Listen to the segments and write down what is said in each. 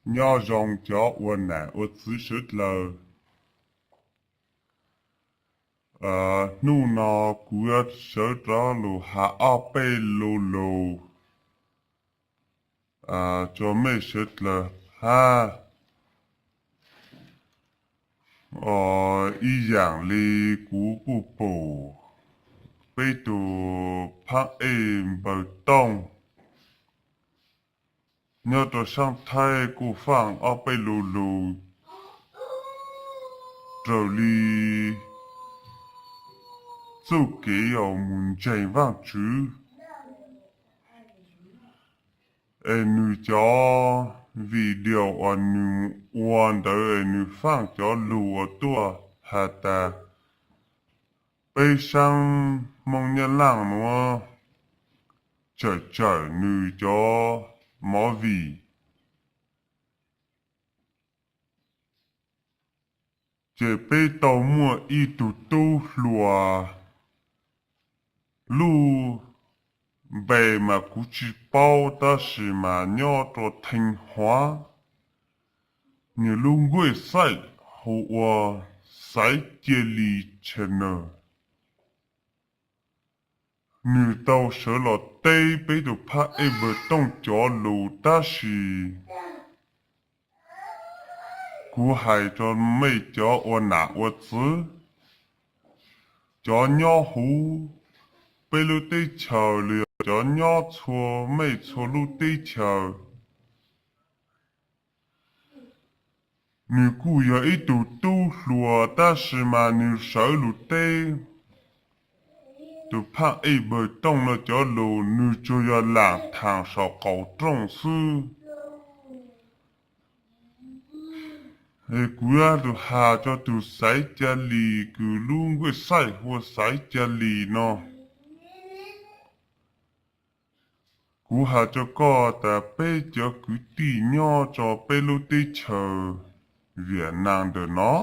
Nyob zoo cov ua nam ua txiv sawv dlawg. Hnub no kuv yuav sawv rov lug has ob peb lu lug rua mej sawv dlawg hab ib yaam li kuv kuj pum peb tug phaab ej npawg Tooj nyob rua saab Thaib kuj faaj ob peb lu lug raws li txuj kev mus ntseeg Vaajtswv. Es nwg cov video uas nwg ua ntawd es nwg faaj cov lug uas tuaj has tas peb saab Moob Nyab Laaj nuav tsawm tsawm nwg cov movie, ces peb tau muaj ib tug tub hluas lub npe mas kuv tsi paub tab sis mas nyob rua Theej Huav, nwg lub website hu ua Xaiv Cia Li Channel. Nwg tau sawv los teb peb tug phaab ej npawg Tooj cov lug tab sis kuv hais rua mej cov ua nam ua txiv, cov nyob huv peb lub teb chaws los yog cov nyob txhua mej txhua lub teb chaws, nwg kuj yog ib tug tub hluas tab sis mas nwg sawv lug teb tug phaab ej npawg Tooj no cov lug, nwg tsuas yog laam thaam saum qaum rooj xwb. Kuv yuav lug has rua tug Xaiv Cia Li kws lub website hu ua Xaiv Cia Li no. Kuv has rua koj tas peb cov kwv tij nyob rua peb lub teb chaws Vietnam ntawm no,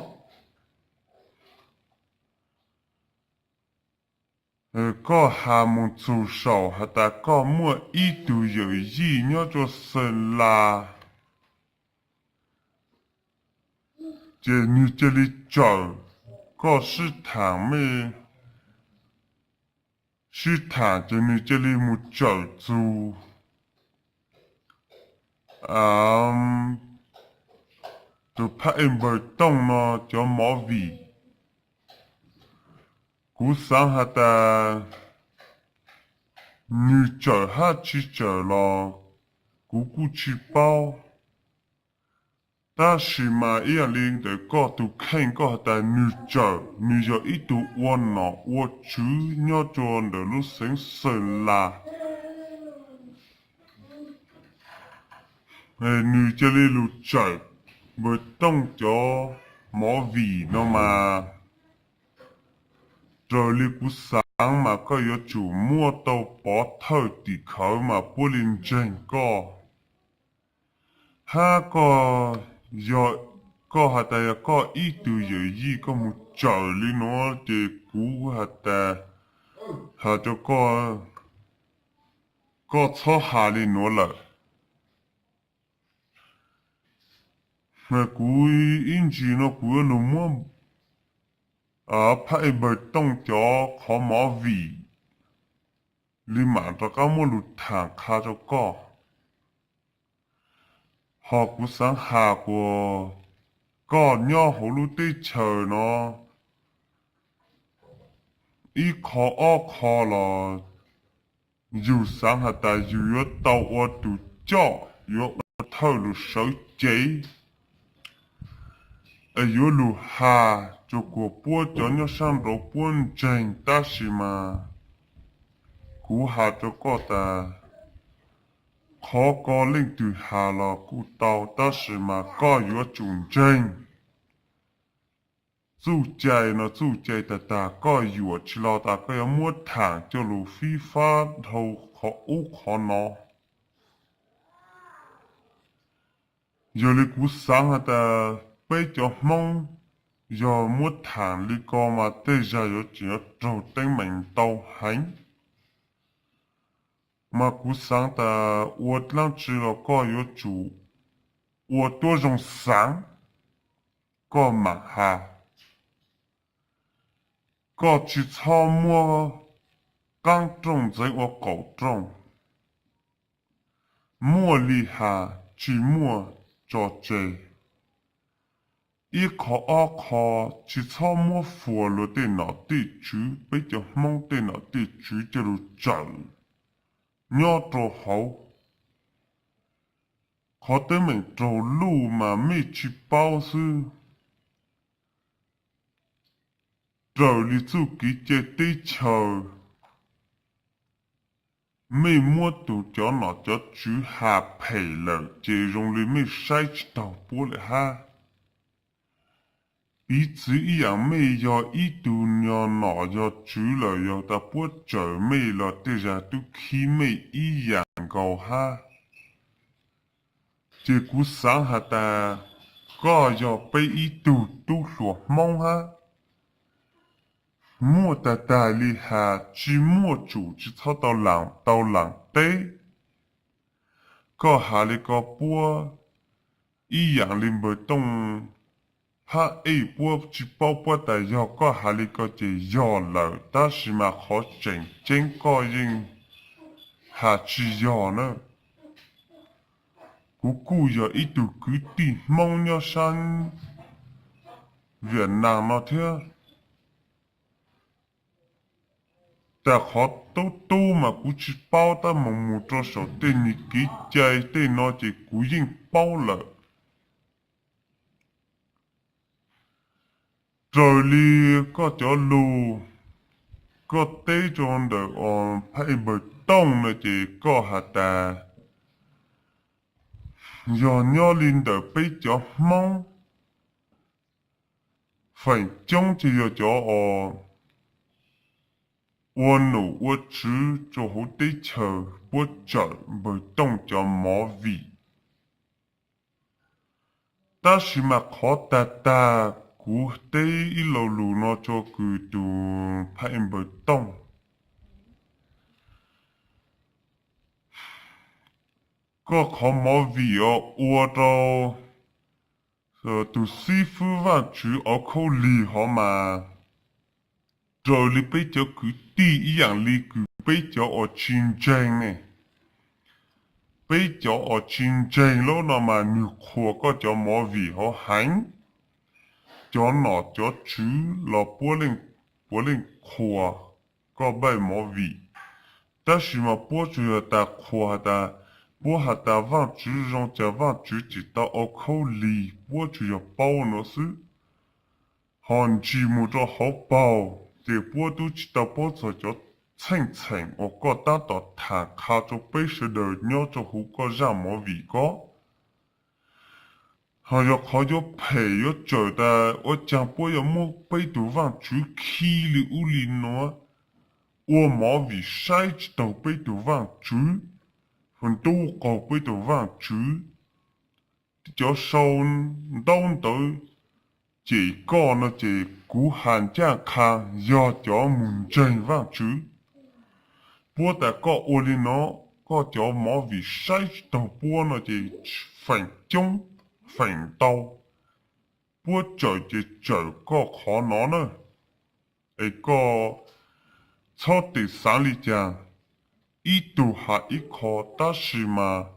koj has moog txug saum has tas koj muaj ib tug yawm yij nyob rua Xeem Las, ces nwg cia li tsawm koj sib thaam mej sib thaam ces nwg cia li moog tsawm txug tug phaab ej npawg Tooj no cov movie. Kuv xaav has tas nwg tsawm hab tsi tsawm los kuv kuj tsi paub, tab sis mas ib yaam li ntawm koj tug kheej koj has tas nwg tsawm, nwg yog ib tug ua nom ua tswv nyob rua ntawm lub xeev Xeem Las, nwg cia li lug tsawm npawg Tooj cov movie no mas, raws li kuv xaav mas koj yuav tsum muab tau pov thawj tim khawv mas puab li ntseeg koj. Hab koj, yog koj has tas yog koj ib tug yawm yij koj moog tsawm li nuav ces kuv has tas, has rua koj, koj txhob has li nuav lawm. Kuv ib ntsis no kuv yuav lug muab phaab ej npawg Tooj cov qhov movie li mam rov qab muab lug thaam qha rua koj. Ho kuv xaav has kuas koj nyob huv lub teb chaws no ib qho ob qho los yug xaav has tas yug yuav tau ua tug coj yuav ua thawj lug sawv cev, yuav lug has rua kuas puab cov nyob saab nraud puab ntseeg tab sis mas kuv has rua koj tas qhov koj leej twg has los kuj tau tab sis mas koj yuav tsum ntseeg txuj cai no, txuj cai tag tag koj yuam tsi los tas koj yuav muab thaam coj lug fib fab dhau qhov ub qhov no. Yog li kuv xaav has tas peb cov Hmoob yog muab thaam li ko mas tej zag yuav tseem yuav raug teeb meem ntau heev. Mas kuv xaav tas ua dlaab tsi los koj yuav tsum ua tuab zoo xaav, koj maam has. Koj tsi txhob muab qaab rooj ntxeev ua qaum rooj. Muaj li has, tsi muaj tso tseg. Ib qho ob qho, tsi txhob muab fuas luag tej nom tej tswv, peb cov Hmoob tej nom tej tswv coj lug tsawm nyob rua hauv. Qhov teeb meem raug luj mas mej tsi paub xwb. Raws li txuj kev cai teb chaws, mej muab tug cov nom cov tswv has phem lawm ces zoo li mej saib tsi taug puab lawm hab. Piv txwv ib yaam mej yog ib tug nyuag nom yog tswv lawm, yog tas puab tsawm mej los tej zag tub khib mej ib yaam nkaus hab. Ces kuv xaav has tas koj yog peb ib tug tub hluas Hmoob hab. Muaj tag tag li has, tsi muaj tsum tsi txhob tau laam tau laam teb. Koj has li ko puab ib yaam li npawg Tooj phab ej puab tsi paub puab tas yog koj has li ko ces yog lawm, tab sis mas qhov tseem ceeb koj yeej has tsi yog na. Kuv kuj yog ib tug kwv tij Hmoob nyob saab Viaj Nam no thiab. Tas qhov tub tub mas kuv tsi paub, tab sis mus rua saum tej nyuag kev cai tej no ces kuv yeej paub lawm. Raws li koj cov lug, koj teb rua ntawm phab ej npawg Tooj no ces koj has tas yog nyob li ntawm peb cov Hmoob, feem coob ces yog cov os ua nom ua tswv rua hauv teb chaws puab tsawm npawg Tooj cov movie. Tab sis mas qhov tag tag kuv teb ib lo lus no rua kws tug phab ej npawg Tooj, koj qhov movie os ua rau tug xib fwb Vaajtswv Au Khaub Lig hov mas, raws li peb cov kwv tij ib yaam li kws peb cov uas tsi ntseeg ne, peb cov uas tsi ntseeg lub no mas nwg qhuas koj cov movie hov heev. Cov nom cov tswv los puab leej qhuas koj npaj movie, tab sis mas puab tsuas yog tas qhuas has tas, puab has tas Vaajtswv zoo cas Vaajtswv tsim tau Au Khaub Lig, puab tsuas yog paub nuav xwb. Ho ntsis mus rua hauv paug ces puab tub tsi tau paub txog cov txheej txheem uas koj tab tom thaam qha rua peb sawv daws nyob rua huv koj zaj movie ko. Ho yog qhov yuav phem yuav tsawm tas ua caag puab yuav muab peb tug Vaajtswv khi li ub li nuav, ua movie saib tsi taug peb tug Vaajtswv, ntuj qaug peb tug Vaajtswv. Cov sau ntaub ntawv cem koj no ces kuv has ncaaj qha yog cov mus ntseeg Vaajtswv. Puab tas koj ua li no, koj cov movie saib tsi taug puab no ces feem coob feem ntau puab tsawm ces tsawm koj qhov no na. Es koj txhob tem xaav li cas, ib tug has ib qho, tab sis mas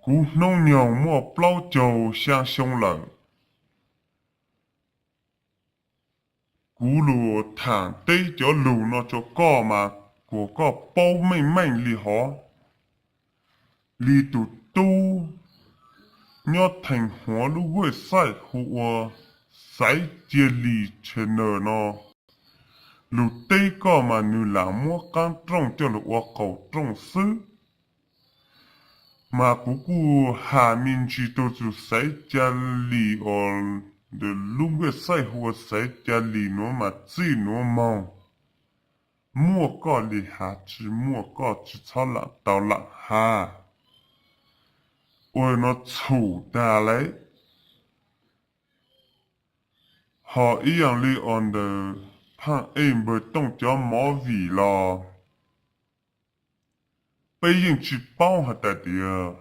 kuv hnub nyoog muaj plaub caug xyaa xyoo lawm. Kuv lug thaam teb cov lug no rua koj mas kuas koj paub meej meej li hov. Li tug tub nyob Theej Huav lub website hu ua Xaiv Cia Lis channel no, lug teb koj mas nwg lam muab qaab rooj coj lug ua qaum rooj xwb. Mas kuv kuj has me ntsis tug txug Xaiv Cia Lis os, ntawm lub website hu ua Xaiv Cia Lis nuav mas txij nuav moog, muaj koj li has tsi muaj koj tsi txhob lam tau lam has. Ua no txhum tag lawm. Ho ib yaam li os ntawm Phaaj Ej Npawg Tooj cov movie los peb yeej tsi paub has tas tias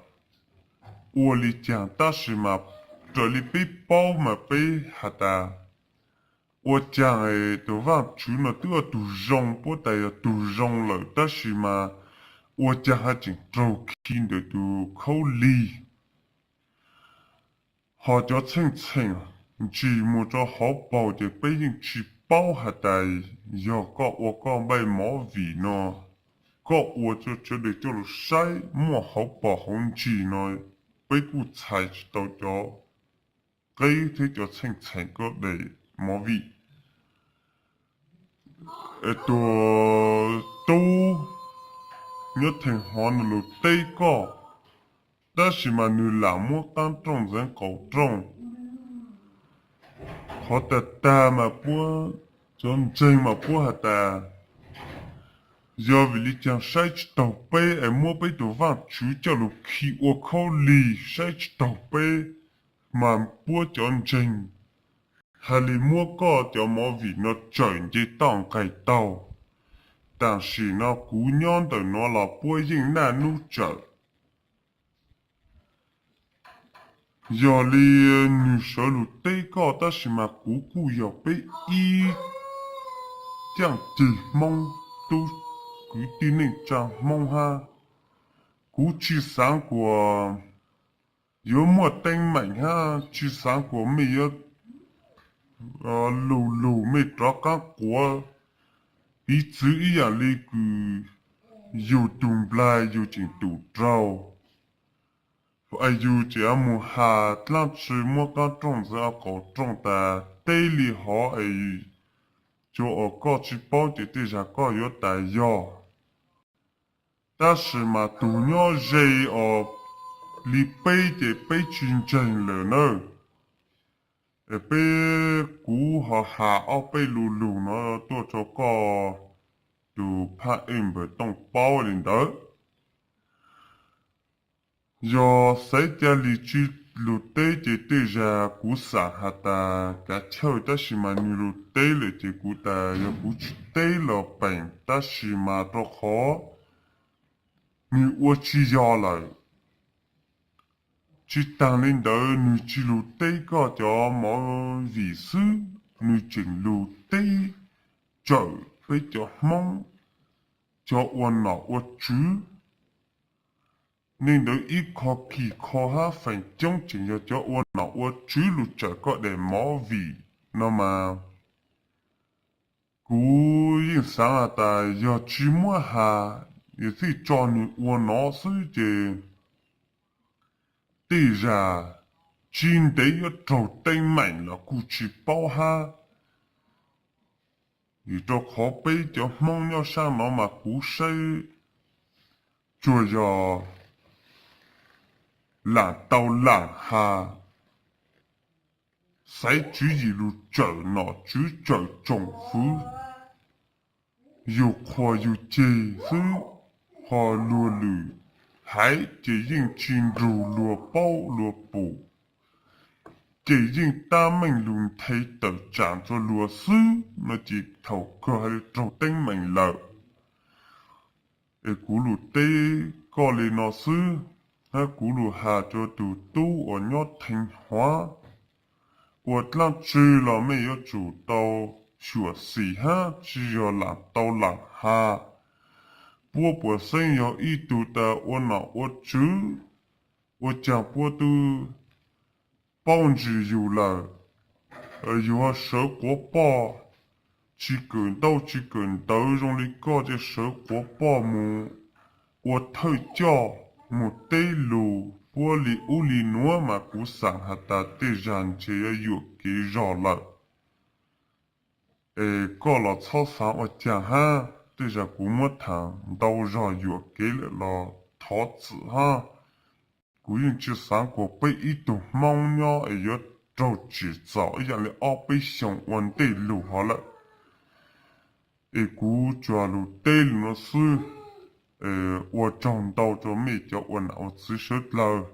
ua li caag, tab sis mas raws li peb paub mas peb has tas ua caag tus Vaajtswv no twb yog tug zoo, puab tas yog tug zoo lawm, tab sis mas ua caag haj tseem raug khi ntawm tus khaub lig. Ho cov txheej txheem ntsis mus rau hauv paus ces peb yeej tsi paub has tas yog koj ua koj npaij movie no, koj ua rau sawv daws coj lug saib muaj hauv paus hauv ntsis no, peb kuj txhais tsi tau cov qeb thiab cov txheej txheem koj daim movie. Tus tub nyob Theej Huav nws lug teb koj, tab sis mas nws lam muab qaab rooj ntxeev qaum rooj. Qhov tag tag mas puab cov ntseeg mas puab has tas yog vim li caag saib tsi taug peb es muab peb tus Vaajtswv coj lug khi ua khaub lig, saib tsi taug peb, mas puab cov ntseeg has li muab koj cov movie no tsawm nce toj nqes taug. Tam sim no kuv nyob ntawm nuav los puab yeej naj nub tsawm. Yog li nwg sawv lug teb koj, tab sis mas kuv kuj yog peb ib caaj ceg Hmoob, tub kwv tij neej tsaa Hmoob hab. Kuv tsi xaav kuas yuav muaj teeb meem hab tsi xaav kuas mej yuav lug lug mej rov qaab quav piv txwv ib yaam li kws yug tug nplaig yug tseem tum raug, es yug tseem mus has dlaab tsi muab qaab rooj ntxeev qaum rooj tas teb li hov es tsuas ua koj tsi paub ces tej zag koj yuav tas yog. Tab sis mas tug nyob ze os, li peb ces peb tsi ntseeg lawm nawb. Es peb, kuv ho has ob peb lu lug no tuaj rau koj tus phaj ej npawg Tooj paub li ntawd. Yog xaiv ca li tsi lug teb ces tej zag kuv xaam has tas kav chawj, tab sis mas nwg lug teb lawm ces kuv tas yog kuv tsi teb los peem, tab sis mas rau qhov nwg ua tsi yog lawm. Tsi taag li ntawd nwg tsi lug teb koj cov movie xwb, nwg tseem lug teb tsawm peb cov Hmoob, cov ua nom ua tswv. Neej ntawd ib qho kis kho hab feem coob tseem yog cov ua nom ua tswv lug tsawm koj daim movie no mas. Kuv yeej xaav has tas yog tsi muab has, yog txij tso nwg ua nov xwb ces tej zag tsi ntev yuav raug teeb meem los kuj tsi paub hab. Vim rau qhov peb cov Hmoob nyob saab no mas kuv saib tsuas yog laam tau laam has, xaiv tswv yim lug tsawm nom tswv tsawm tsoom fwv, yug qhuas yug ceg xwb, ho luag lwm haiv ces yeej tsi nrug luag paub luag pum, ces yeej tab meeg lug nthe tawm tsaam rua luag xwb no ces thaum kawg has li raug teeb meem lawm. Es kuv lug teb koj li no xwb, hab kuv lug has rua tug tub uas nyob Theej Huav, ua dlaab tsi los mej yuav tsum tau xyuam xim hab tsi yog laam tau laam has. Puab puas xeeb yog ib tug tas ua nom ua tswv, ua caag puab tub paub ntsws yug lawm, yug ho sawv quav poj, tsi kawm ntaub tsi kawm ntawv zoo li koj ces sawv quav poj mus ua thawj coj, mus teb lug puab li ub li nuav mas kuv xaam has tas tej zag ntshe yuav yuam kev zog lawm. Es koj los txhob xaav ua caag hab, tej zag kuv muab thaam ntau zog yuam kev lawm los thov txim hab. Kuv yeej tsi xaav kuas peb ib tug Hmoob nyob es yuav raug tsim txom ib yaam li ob peb xyoos ua ntej lug hov lawm. Es kuv tsuas lug teb lug nuav xwb, ua tsaug ntau rua mej cov ua nam ua txwv sawv dlawg.